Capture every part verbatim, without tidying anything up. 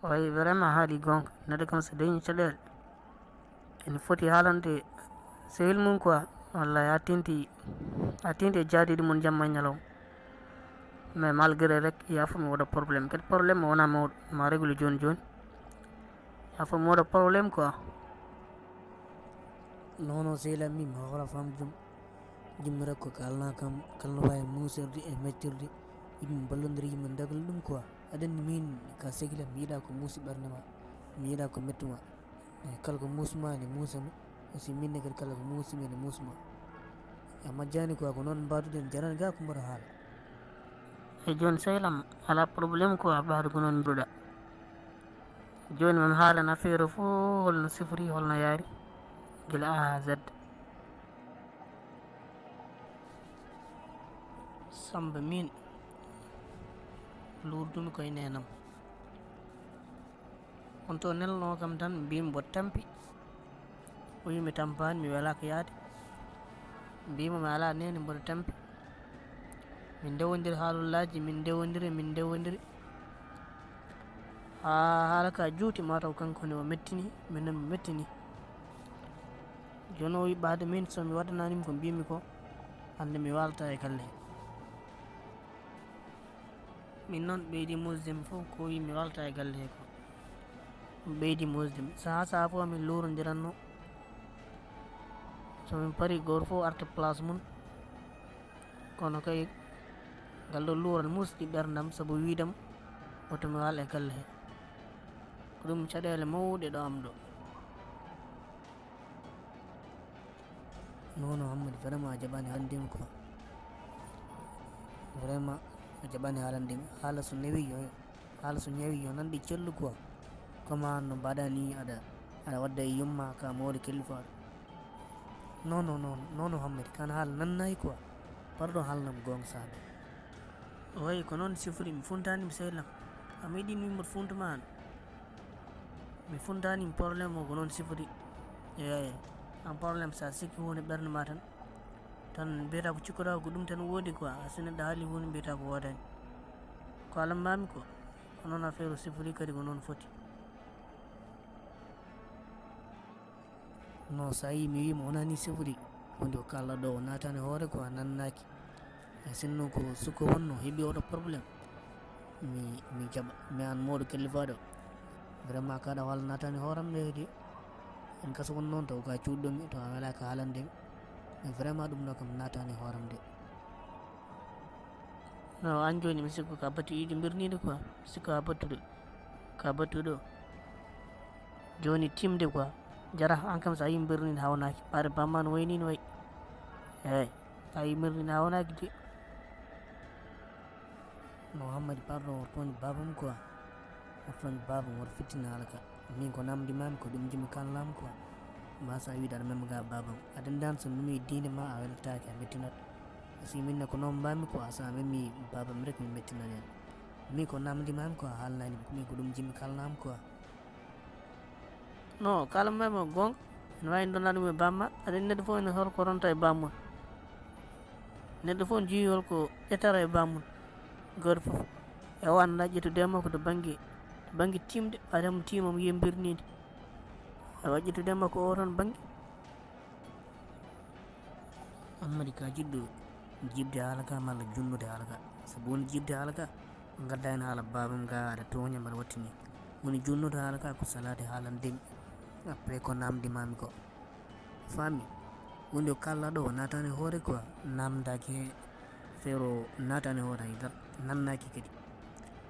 Way vraiment haali gonga, neɗɗo kam so dañi caɗeele, ene foti haalande sehil mum quoi. Wallay a tinti, a tinti e jaadiiɗo mum jamma e ñalawma. Mais malgré rek, il faut mi waɗa problème. Kadi problème o wona mawɗo, ma régler joni joni. Il faut mi waɗa problème quoi. Non, non, sehil am, mi ma wala fam jum. Jummi rek ko kalna kam, kalno wawi musirde e mettirde. Yimɓe ballodira, yimɓe dagla ɗum quoi. Aɗa anndi min ka sehil am, mi yiɗa ko muusi ɓernde ma. Mi yiɗa ko metti ma. Eh, kala ko muusma ne muusami. Aussi min ne kadi kala ko muusmi ne muusma. A majjani quoi, ko noon mbaɗuɗen, jarani ga ko mbaɗa haala. E joni sehil am, ala problème quoi, ɓaade ko noon mbiɗuɗa. Joni mami haalana affaire o fof, holno sifori, holno yaari, gila A à Z. Samba min, luurdumi koye neenam. On to nelno kam tan, mbimi mboɗo tampi. O wi mi tampaani, mi welaaka yaade. Mbimo mi alaa neene, mboɗo tampi. Min ndewondiri haalullaaji, min ndewondiri, min ndewondiri. Haa haala ka juuti, mataw kanko ne o mettini, min noon mi mettini. Jooni o wi ɓaade min, so mi waɗanaanimo ko mbimi ko, hannde mi waalata e galle he. Min noon ɓeydi muusde mi fof, ko wi mi waalata e galle he ko. Ɓeydi muusde mi. Sahaa sahaa fof amin luurondiranno. So min pari, gooto fof arta place mum. Kono kay, ngal ɗo luural muusdi ɓerdam, sabu wiidam woto mi waal e galle he. Ko ɗum caɗeele mawɗe ɗo am ɗo. Non, non, Hammadi, vraiment a jaɓani haalande mi quoi. Vraiment a jaɓani haalande mi. Haala so newi yo, haala so ñawi yo nanɗe cellu quoi. Comment no mbaɗa ni, aɗa, aɗa wadda e yumma ka mawɗo kellifaaɗo. Non, non, non, non, non, Hammadi, kan haala nannayi quoi. Pardon, haalanam gonga sahaabe. Way ko noon sifori, mi funtaani mi sehil am. A meeɗi mi mboɗo funtuma an. Mi funtaani mi problème o ko noon sifori. Eey, an problème so a sikki huunde ɓernde ma tan. Tan mbiyata ko cikkoɗa ko ɗum tan woodi quoi. A so neɗɗo haali huunde mbiyata ko woodani. Ko alammaami ko. Ko noon affaire o sifori kadi ko noon foti. No, so a yii mi wiima wonaa nii sifori, huunde o kaalɗaa ɗo o naataani hoore quoi, a nannaaki. E sinno ko sukko wonno, heɓi oɗo problème. Mi, mi jaɓa, mi an mawɗo kellifaaɗo. Vraiment, kaaɗa o haala naataani hooram nde de. En kasa won noon taw ka cuuɗɗomi, taw a welaaka haalande mi. Mais vraiment ɗum ɗo kam naataani hooram de. No, an jooni mi sikku ka batu ɗiɗi mbirniiɗo quoi. Mi sikku ka battuɗo. Ka battuɗo. Jooni timde quoi. Jara an kam so a yii mbirniiɗo hawnaaki. Ɓaade bamma no wayni no wayi. Eey, so a yii mbirniiɗo hawnaaki de. No, Hammadi, pardon, o tooñi baabam quoi. O tooñi baabam, o fittina haala ka. Min ko namdi maami ko ɗum jimi kan lam quoi. Mbasa wiide aɗa mema ga baabam. Aɗa anndi an so memi diine ma a weltaaki a mettinat. Si min ne ko noon mbami quoi, so a memi baabam rek mi mettinat en. Min ko namdi maami quoi, haalnani mi. Min ko ɗum jimi kan lam quoi. No, kala mema gonga, ene wawi donna ɗum e bamma. Aɗa anndi neɗɗo fof ene hol ko ronta e bammum. Neɗɗo fof ne jogi hol ko ƴettata e bammum. Gooto fof e wanda ƴettude e makko to bangge, to bangge timde, ɓaade mo tiima mo yiya mbirniinde. Awa ƴettude e makko o toon bangge. Hammadi, ka jiɗɗo jiɓde haala ka malla junnude haala ka? Sabu woni jiɓde haala ka, ngadda heen haala baabam ga aɗa tooña mbaɗa wattini. Woni junnude haala ka ko salaade haalande mi. Après ko namdi maami ko. Faami? Woni o kalla ɗo o naataani hoore quoi, namdaaki he feero naataani hoore haydara, nannaaki kadi.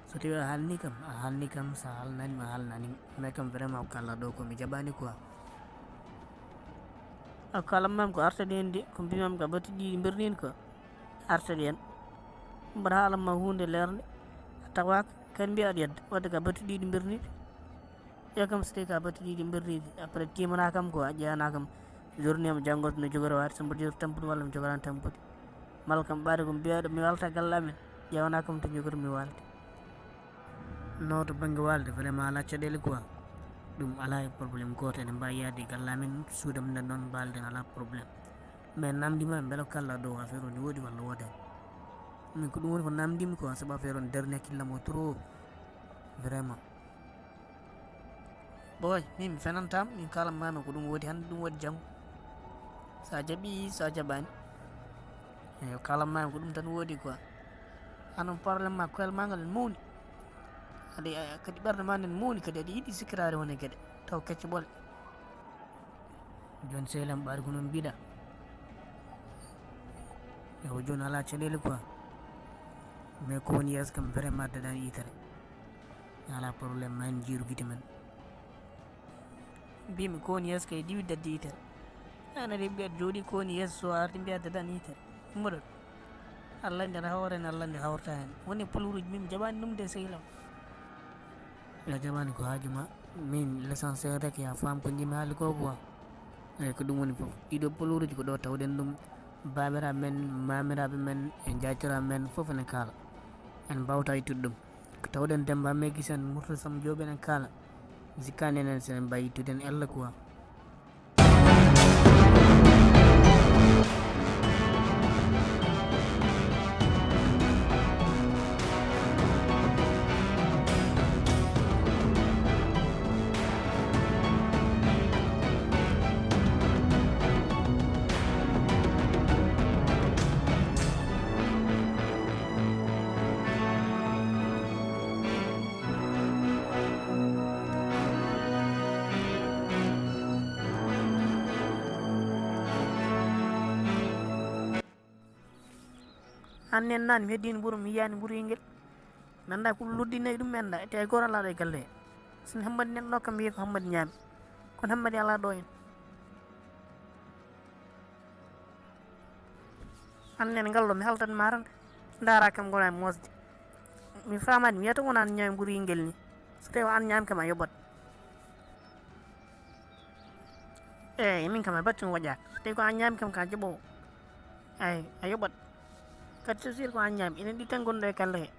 So tawi a haalni kam, a haalni kam, so a haalnani mi, a haalnani mi. Mais kam vraiment ko kalla ɗo ko mi jaɓani quoi. A kalam mam ko artani en de, ko mbimam ka batti ɗiɗi mbirniin ko artani en. Mbaɗa haalam ma huunde leernde, a tawaaka, kadi mbiya aɗa yedda, wadde ka batti ɗiɗi mbirniiɗi. Yo kam so tawi ka batti ɗiɗi mbirniiɗi, après timana kam ko a ƴewana kam journée mo janngoto no jogori waade, so mboɗo jogori tampude walla mi jogoraani tampude. Malla kam ɓaade ko mbiyaɗo mi walta galle amen, ƴewana kam to jogori mi walde. No to bannge waalde vraiment alaa caɗeele quoi. Ɗum alaa e problème gooto, eɗen mbaawi yahde e galle amen, suudu amen nden ɗoon mbaalden, alaa problème. Mais namndi ma mbele kalla ɗo affaire o ne woodi walla woodaani? Min ko ɗum woni ko namndi mi quoi, sabu affaire o ne darni hakkille am o trop vraiment. Oy, min mi fenantam, min kalan mami ko ɗum wodi hannde, ɗum wodi janngo. So a jaɓi, so a jaɓani. Eyo, kalan mami ko ɗum tan wodi quoi. Anon problème ma koyal ma ngal en mawni. Aɗa, a, kadi ɓernde ma nden mawni kadi aɗa yiɗi sikkiraade won e geɗe. Taw kecce ɓole. Joni sehlam ɓaari ko noon mbiɗa. Ewo joni ala caɗele quoi. Mais ko woni yeeso kam vraiment daɗani yitere. Ala problème ma en jiiru gite men. Mbimi ko woni yeeso kay diwi daddi yitere. An aɗa mbiya jooɗi ko woni yeeso so arti mbiya daɗani yitere. Ummoɗon. Allah nder hawre en, Allah nder hawrta hen. Woni puluruji min mi jaɓani ɗum de sehlam. Yo jaɓani ko haaju ma. Min l'essentiel rek ya faam ko njimi haali ko quoi. Eyi ko ɗum woni fof. Ɗiɗo puluruji ko ɗo tawɗen ɗum. Baabiraaɓe men, maamiraaɓe men, e jaatiraaɓe men fof ene kaala. En mbawta ittude ɗum. Ko tawɗen Demmba Megi Sen, Murtala Sam Joob ene kaala. Sikkaani enen so en mbayi ittude en ella quoi. An nen naan mi heddino mburu mi yiyaani mburu yingel. Mi annda ko luddinayi ɗum mi annda. Te hay gooto alaa ɗo e galle he. Sinno Hammadi nen ɗo kam wiye ko Hammadi ñaami. Kono Hammadi alaa ɗo en. An nen ngal ɗo mi haltat ma tan. Ndaara kam ngona e mosde. Mi faamaani mi wiyata wona an ñaami mburu yingel ni. So tawi ko an ñaami kam a yoɓat. Eyi, min kam e batte mi waɗa. So tawi ko an ñaami kam ka jaɓoowo. Eyi, a yoɓat. Kadi so sir ko an ñaami, enen ɗi tan gonɗo e galle he.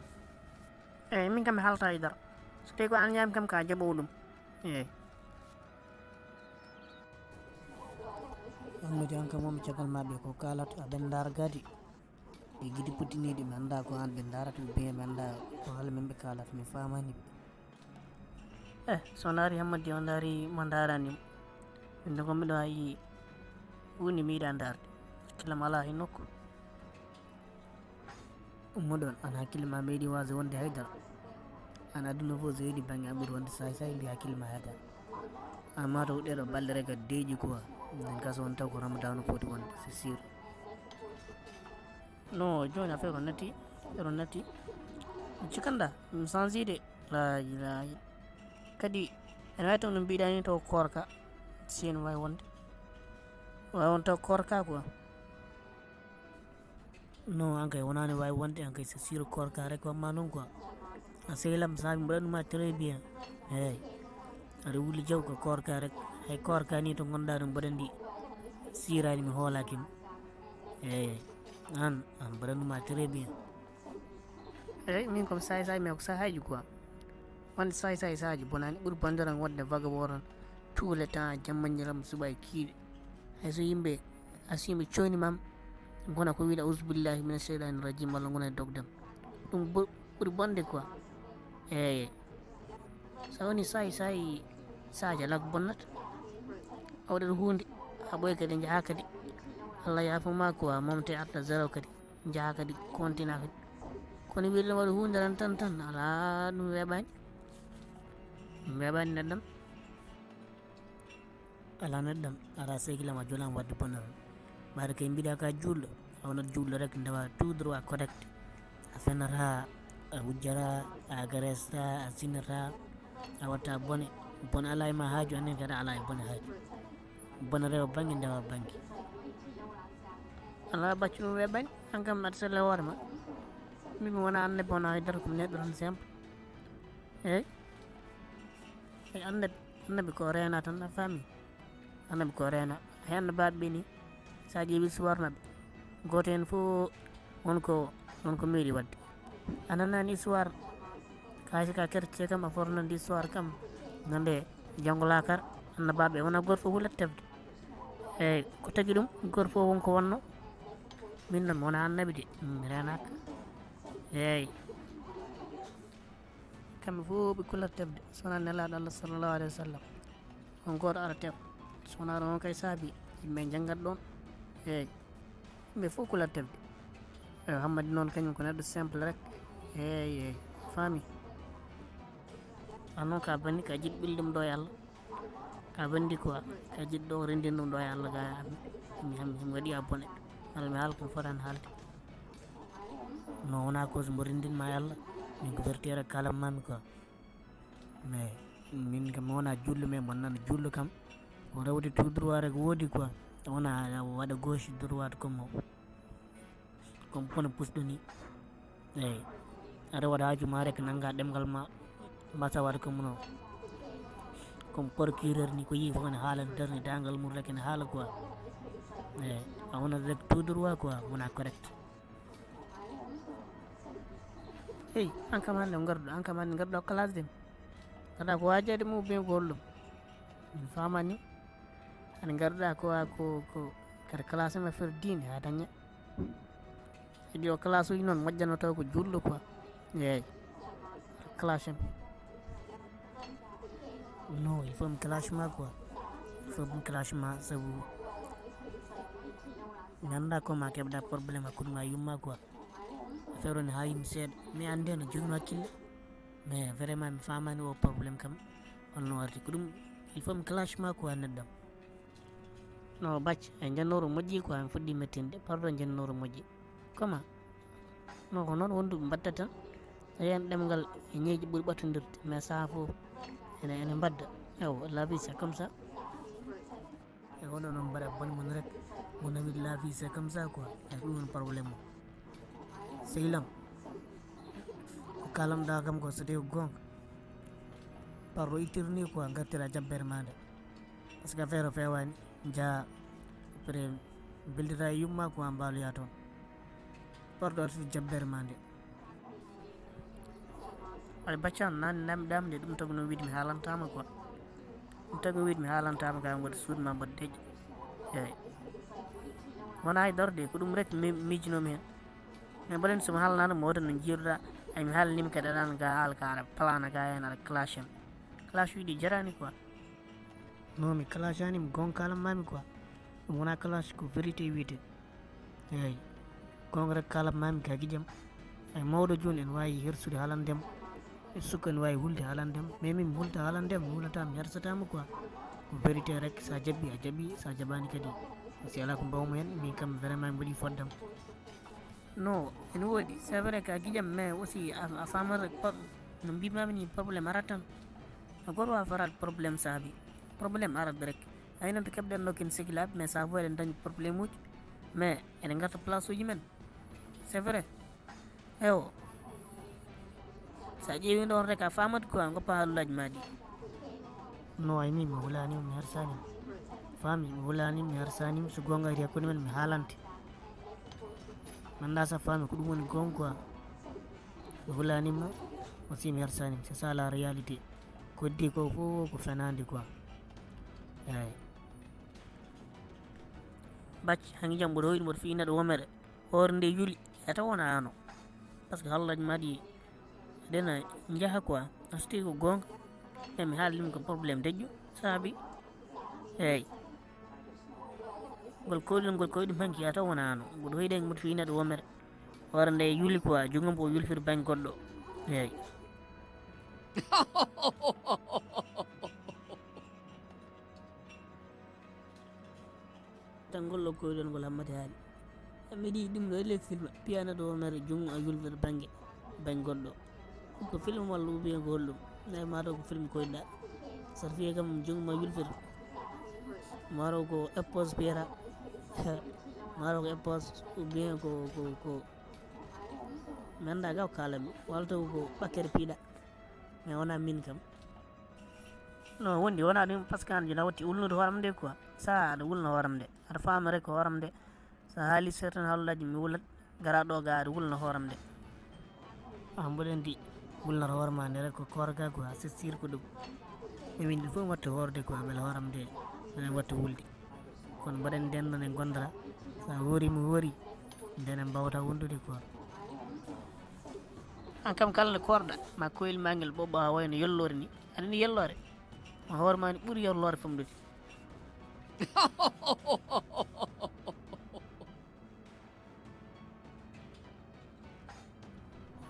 Eyi, min kam mi halta e dara. So tawi ko an ñaami kam ka jaɓoowo ɗum. Eyi. Ammudi an kam wonɓe caggal ma ɓe ko kaalata aɗa ndaara gadi. Ɗi gidi puɗɗiniiɗi mi annda ko an ɓe ndaarata ou bien mi annda ko haala min ɓe kaalata mi faamani ɓe. Eh, so ndaari Hammadi o ndaari mo ndaarani mo. Min de ko miɗo haa yii huunde mi yiɗa ndaarde. Hakkille am alaa e nokku. Ummoɗon, an hakkille ma meeɗi waasde wonde haydara. An aduna fof so heedi bannge an ɓuri wonde saay saay mbi hakkille ma haydara. An ma taw ɗeɗo balɗe rek a deeƴi quoi. Min ka so won taw ko Ramadanu foti wonde, c'est sûr. Non, jooni affaire o natti, affaire o natti. Mi cikanda, mi change de. La ilaha. Kadi, ene wawi taw no mbiɗa ni taw koorka. Si ene wawi wonde. Wawi won taw koorka quoi. Non, an kay wonani wawi wonde, an kay c'est sûr koorka rek wamma noon quoi. A sehlam saabi mbaɗanuma très bien. Eyyi. Aɗa wuli jaw ko koorka rek. Hay koorka ni to gonɗa ɗum mbaɗandi. Sirani mi hoolakima. Eyyi. An, an mbaɗanuma très bien. Eyyi, min komi saay saay, mais ko sahaaji quoi. Wonde saay saay sahaaji bonani, ɓuri bonde tan wonde vagabond tan. Tout le temps, jamma ñalam, suɓa e kiiɗe. Hay so yimɓe asii ɓe coyni mam, gona ko wiɗa auzubillahi mina sheytani rajim, walla gona e dogdem. Ɗum bo-, ɓuri bonde quoi. Eyyi. So woni saay saay, sahaaji ala ko bonnata. A waɗat huunde, a ɓooy kadi, njaha kadi. Allah yaafo ma quoi, momte arta zéro kadi. Njaha kadi, kontina kadi. Kono wiide ɗum waɗa huunde tan, tan, tan, alaa, ɗum weeɓaani. Ɗum weeɓaani neɗɗam. Alaa neɗɗam, alaa sehlam a jolaama waɗde bonnere. Ɓaade kay mbiɗa ka juulɗo, a wonat juulɗo rek, ndewa tout droit correct. A fenata, a wujjata, a agresta, a sinata, a watta bone. Bone alaa e ma haaju, annen kadi alaa e bone haaju. Bone rewa bannge, ndewa bannge. Alaa baccu ɗum weeɓaani, an kam aɗa sella hoore ma. Min mi wona annabi, wona haydara, ko mi neɗɗo tan simple. Eyi. Eyi, annabi, annabi ko reena tan, a faami? Annabi ko reena. Hay annabaaɓe ɓe ni, so a ƴeewi histoire maɓɓe, gooto heen fof won ko, won ko meeɗi waɗde. A nanaani histoire, ka hay so ka kertete kam, a fof nande histoire kam, nande janngo laakara, annabaaɓe wona gooto fof hulat tefde. Eyi, ko tagi ɗum, gooto fof won ko wonno. Min noon mi wona annabi de, mi reenaaka. Eyi. Kamɓe fof ɓe kulat tefde, so wonaa Nelaaɗo Allah sallallahu alayhi wa sallam. Ko gooto ara tef. So wonaa ɗum, on kay saabi yimɓe njanngat ɗoon. Eey. Yimɓe fof kulat tefde. Eey, Hammadi noon kañum ko neɗɗo simple rek. Eey, eey. Faami. A noon ka banndi ka jiɗ ɓilli ɗum ɗo e Allah. Ka banndi quoi. Ka jiɗ ɗo renndin ɗum ɗo e Allah ga mi, mi, mi waɗi abonné. Walla mi haala ko mi fotaani haalde. Non, wonaa ko so mbo renndin ma e Allah. Min ko vertiere kalam mami quoi. Mais min kam mi wona jullo, mais mon nana jullo kam. O rewde tout droit rek woodi quoi. Wona a waɗa gauche droite comme o. Comme kono pusɗo ni. Eey. A rewat haaju ma rek nannga ɗemngal ma. Mbasa waɗa comme no. Comme procureur ni ko yii fof ne haala darni dangal mum rek ne haala quoi. Eey. A wonat rek tout droit quoi. Wona correct. Hey, an kam hannde ngarduɗo, an kam hannde ngarduɗo classe dem. Kada ko waajade mo be gollum. Mi famani. Hannde ngarduɗa ko, ko, ko, kadi classe ma fer diine ha daña. Idi o classe uji noon moƴƴano taw ko julɗo quoi. Eey. Classe am. Non, il faut mi classe ma quoi. Il faut mi classe ma sabu mi annda ko ma keɓda problème hakkunde ma yumma quoi. Affaire o ne haawi mi seeɗa. Mi anndi no joginoo hakkille. Mais vraiment mi faamaani o problème kam. Holno warti ko ɗum, il faut mi classe ma quoi neɗɗam. No bacc, e jannooru moƴƴi quoi, mi fuɗɗi mettinde. Pardon, jannooru moƴƴi. Comment? Non, ko noon wonduɓe mbaɗta tan. A yiyan ɗemngal e ñeeji ɓuri ɓattondirde, mais sahaa fof ene, ene mbadda. Ewa, la vie c'est comme ça. E oɗo noon mbaɗa bone mon rek, mo nawi la vie c'est comme ça quoi. E ɗum woni problème o. Sehil am, ko kalamɗa kam ko so tawi ko goonga, par o ittirni quoi, ngartira jabbere ma nde. Parce que affaire o feewaani, njaha après mbeltita e yumma quoi, mbaloya toon. Par o artir jabbere ma nde. Ay baccan nani namɗam de, ɗum tagno wiide mi haalantama quoi. Ɗum tagno wiide mi haalantama ka mbaɗa suudu ma mbaɗa deƴƴo. Eey. Wona hay daro de, ko ɗum rek mi-, miijinomi heen. Mais mbaɗen so mi haalanaano mo wota no jiiruɗa, ay mi haalanima kadi aɗa an ga haala ka aɗa plana ga heen aɗa clash am. Clash uji ɗi jarani quoi. Non, mi clashani, mi goonga kalan mami quoi. Ɗum wona clash, ko vérité wiyete. Eey. Goonga rek kalan mami ka gijam. Ay mawɗo jooni ene waawi hersude haalande mo. E sukka ene waawi hulde haalande mo. Mais min mi hulta haalande mo, mi hulata, mi hersata mo quoi. Ko vérité rek, sa jaɓi, a jaɓi, sa jaɓani kadi. Si ala ko mbawmi heen, min kam vraiment mi waɗi foddam. Non, ene woodi, c'est vrai ka gijam, mais aussi a, a faamata rek, no mbimami ni, problème arat tan. No goto wa farat problème saabi. Problème arat rek. Ay noon to keɓɗen ɗo ken sehilaaɓe, mais sa fof eɗen dañi problème uji, mais eɗen ngarta place uji men. C'est vrai. Ewo. Sa ƴeewi ɗon rek a faamat quoi, goppa haalullaji ma ɗi. Non, ay min mi hulaani, mi hersaani. Faami, mi hulaani, mi hersaani, so goonga ari hakkunde men mi haalante. Mi annda sa faami ko ɗum woni goonga quoi. Mi hulaanima aussi mi hersaanima, c'est ça la réalité. Ko heddi ko fof ko fenaande quoi. Eey. Bacci, hanki jam mboɗo hoyɗi mboɗo fii neɗɗo womere. Hoore nde yuli, e taw wona ano. Parce que haalullaji ma ɗi eɗena njaha quoi. A so tawi ko goonga, mais mi haalnima ko problème deƴƴo saabi. Eey. Ngol koyɗol ngol koyɗum hanki a taw wona ano. Mboɗo hoyɗi hanki mboɗo fii neɗɗo womere. Hoore nde yuli quoi, junngo mbo o yulfiri bannge goɗɗo. Eey. Tan ngol ɗo koyɗol ngol Hammadi haali. Miɗo yiɗi ɗum ɗo e ley film, piyanat o nare junngo a yulfir bannge, bannge goɗɗo. Ko film walla ou bien ko holɗum? Nayi mataw ko film koyɗa. Sarfiya kam junngo ma yulfir. Mataw ko épouse piyata. Mataw ko épouse ou bien ko, ko, ko. Mi annda ga ko kaalami. Walla taw ko ɓakkere piiɗa. Mais wona min kam. No wondi, wona ɗum, parce que an jina watti wulnude hooram nde quoi. Sa aɗa wulna hooram nde. Aɗa faama rek ko hooram nde. Sa haali certain haalullaji mi wulat, gara ɗo ga aɗa wulna hooram nde. Ah, mboɗo anndi wulnata hoore ma nde rek ko koorka quoi, c'est sûr ko ɗum. Ɓe min ɗum fof watta hoorde quoi, beele hooram nde, enen watta wulde. Kono mboɗen nden ɗon en gondata. Sa hoori mi hoori, nden en mbawta wondude quoi. An kam kala nde koorɗa, ma koyel ma ngel ɓoɓɓo ha wayno yolloore ni. Aɗa anndi yolloore? Ma hoore ma ni ɓuri yorloore famɗude.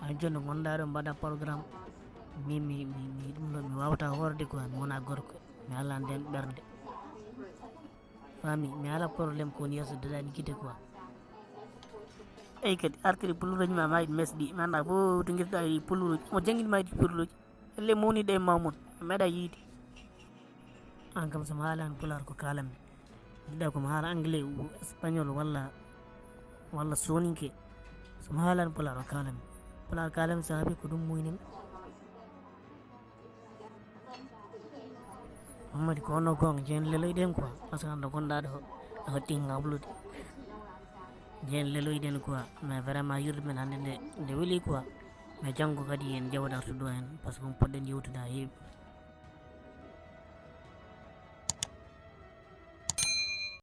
Ay jonno gonɗa ɗo mbaɗa programme. Min mi mi mi ɗum ɗo mi wawata hoorde quoi, mi wona gorko, mi ala nden ɓernde. Fami mi ala problème ko woni yeeso daɗani gite quoi. Eyi kadi artiri puluroji ma mayiɗi mesɗi mi anda fof to guirɗa e puluroji omo jangguini mayiɗi puluroji. Elle mawniɗo e mawmon a meeɗa yiide. An kam somi haalani pulaar ko kalanmi. Jiɗɗa komi haala anglais ou espagnol walla walla soninke. Somi haalani pulaar o kalanmi. Pulaar kalanmi saabi ko ɗum muynimi. Mammadi ko onno gonga jeen leloyɗen quoi, parce que ando gonɗa ɗo a hotti ngablude. Jeen leloyɗen quoi, mais vraiment yurde men hande nde nde weli quoi. Mais janggo kadi en jawat artude ɗo hen parce que on poɗɗen yewtude ha heewi.